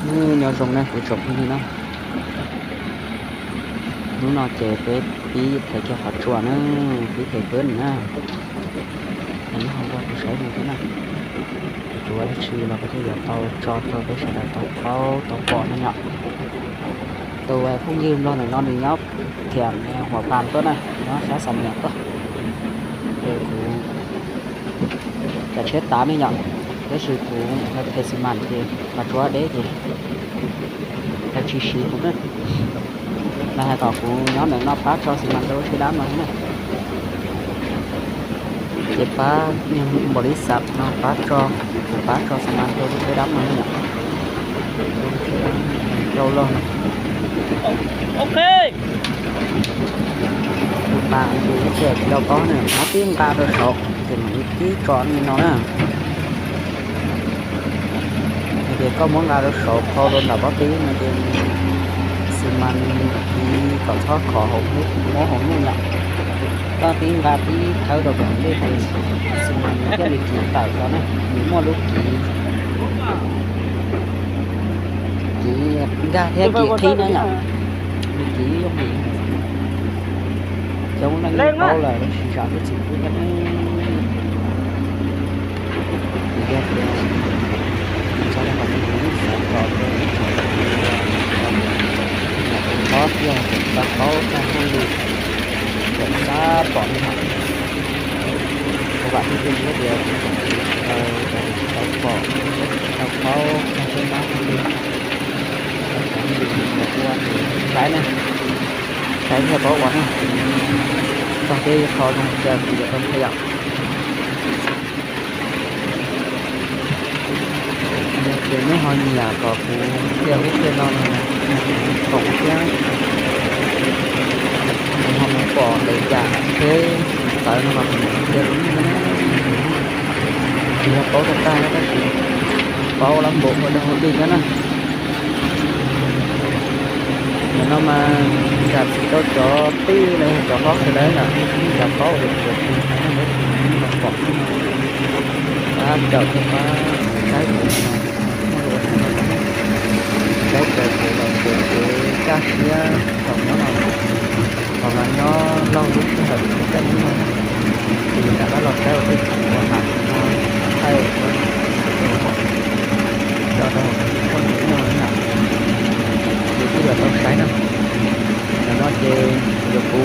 Nyob zoo na kuv tsoom phooj ywg na, hnub no ces peb pib them kiag qhov tsua na, pib them peb na. Nyob zoo nrog kuv saib zoo thiab na, tsuav dab tsi los kuv thiaj yuav tau tso rau peb sawv daws tau paub tau pom na yom. Tus phooj ywg nplog ntawm no nws nyob Thiam Huam Pas tuaj na, nyob sab Xam Nias tuaj. Ces kuv cov tshiab tav ne yom, tab sis kuv tes xi mas ces mas tsuav deb ces lawv tsis siv kuv na. Lawv hais kom kuv nyob ntawm no pab tso xi mas rau lub tsheb dab no na. Ces pab npaum li xav no pab tso, kuv pab tso xi mas rau lub tsheb dab no na yom. Rau loj no. Tus pas ces ib txhia tsis tau paub na, pab tib nqa rau saud ces mam li tib tso li no na. Hais tias koj muab nqa rau saud phau rau nram pob tib no ces xi mas nws ci kom txhob khov hauv, muab hauv nyuj yom. Koj tib nqa tib thawb rau kom ntej ces xi mas nws thiaj li kiv tawm los na, nws muaj lub kiv, kiv nkag thiab kiv qhib na yom. Nws kiv yooj yim, coob leej yeej paub lawm tab sis tsam twb tsis pub thiab ne. Vim yog tias txog rau qhov no kuv yeej xav tso rau ib tsoom phooj ywg uas nyuam qhuav txhob tiag tseem tsis tau paub txog hauj lwm, tseem xav pom li no. Kuv vam thiab cia siab tias kuv tsoom phooj ywg sawv daws tsis tau pom, tsis tau paub txog peb mab phooj ywg, txog cov hauj lwm uas ua ces saib na, saib thiaj paub ua na. Txog peb qho zoo cas kuv yuav tau qhia yom. Yog tias nej ho nyiam kom kuv qhia ub qhia no los kuv koom thiab, kuv ho mus pom lawv yam tsheb txawv no los kuv mam qhia rau nej thiab na. Tsis yog paub tag tag na tab sis paub lab npaum ua dog ua dig thiab na. Nim no mas tsam tsis tau cov tij los yog cov hlob sawv daws yom, yeej tsis paub tias kuv yuav qhia li cas na, tab sis nej los pom no pab caum thiab pab saib kuv no, muaj lus ua tsaug rau nej, saib raws kuv los ces kuv kaj siab thaum nyob no, thaum los nyob laug lub sij hawm kuv caij lub no na, ces rov qab los saib ua tej thaum ua mam no thaij ua tso rau hauv kuv tshooj YouTube no na, ces kuj yuav tau saib na. Nim no ces yuav kuv